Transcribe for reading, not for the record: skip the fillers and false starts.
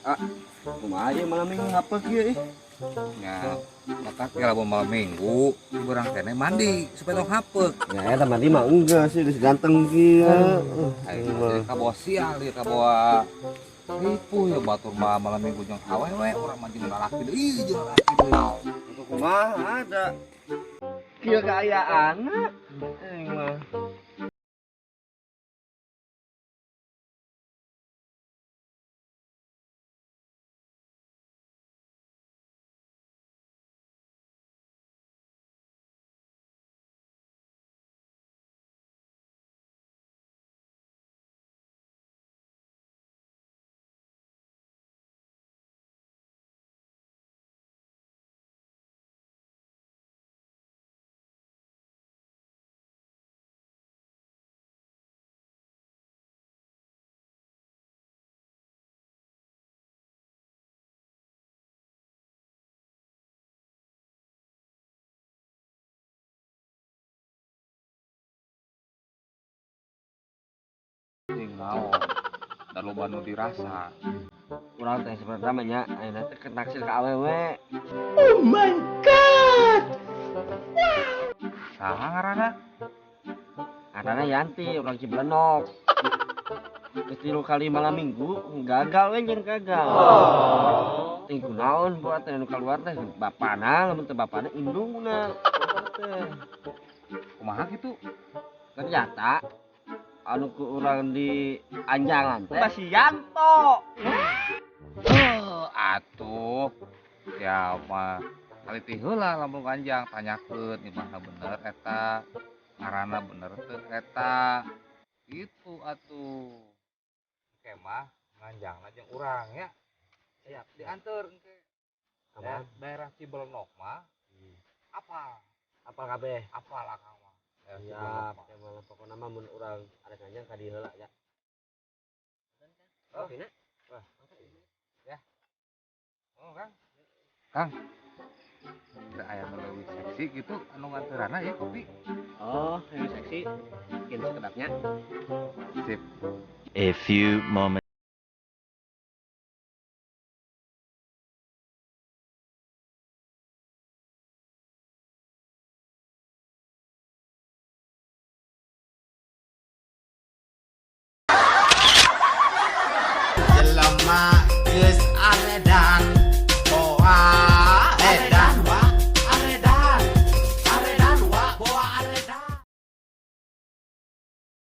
Ah, kumaha ieu malam minggu ngapek ieu ih? Nya, matak ya lamun malam minggu urang keneh mandi supaya tong hapeuk. Ya eta mandi mah enggak sih, geus ganteng kieu. Aing mah kabawa sial ieu, kabawa ripuh ya, batur mah malam minggu jeung awewe, urang mah jeung lalaki deui, jeung lalaki deui. Untuk kumaha ada? Kieu kaayaanna aing mah. Sing naon? Da loba nu dirasa. Urang teh sebenarnya mah nya ayeuna teh keur naksir ka awewe. Oh my God. Saha ngaranna? Ngaranna Yanti, urang Cibelenok. Geus 3 kali malam minggu gagal we, jeung gagal. Ting kunaon buat teh nu kaluar teh bapana, lamun teu bapana indungna. Teh. Kumaha kitu? Ternyata anu ku urang di anjangan teh si Yanto. Heuh, atuh. Ya mah kaliti heula lamun kanjang tanyakeun imahna bener eta, ngaranna bener teu eta. Gitu atuh. Engke mah nganjangna jeung urang ya. Siap, dianteur engke. Kapan? Daerah Cibelenok mah. Apal? Apal kabeh. Apal akang mah. Daerah Siap, Cibelenok mah. ya malah pokona mah mun urang arek nganjang ka dieu heula ya. Oh. Kopina? Wah. Ya. Oh, Kang. Kang. Teu aya nu leuwih seksi gitu anu nganteurana ya kopi. Oh, leuwih seksi. Mungkin sekedapnya. Sip. A few moments.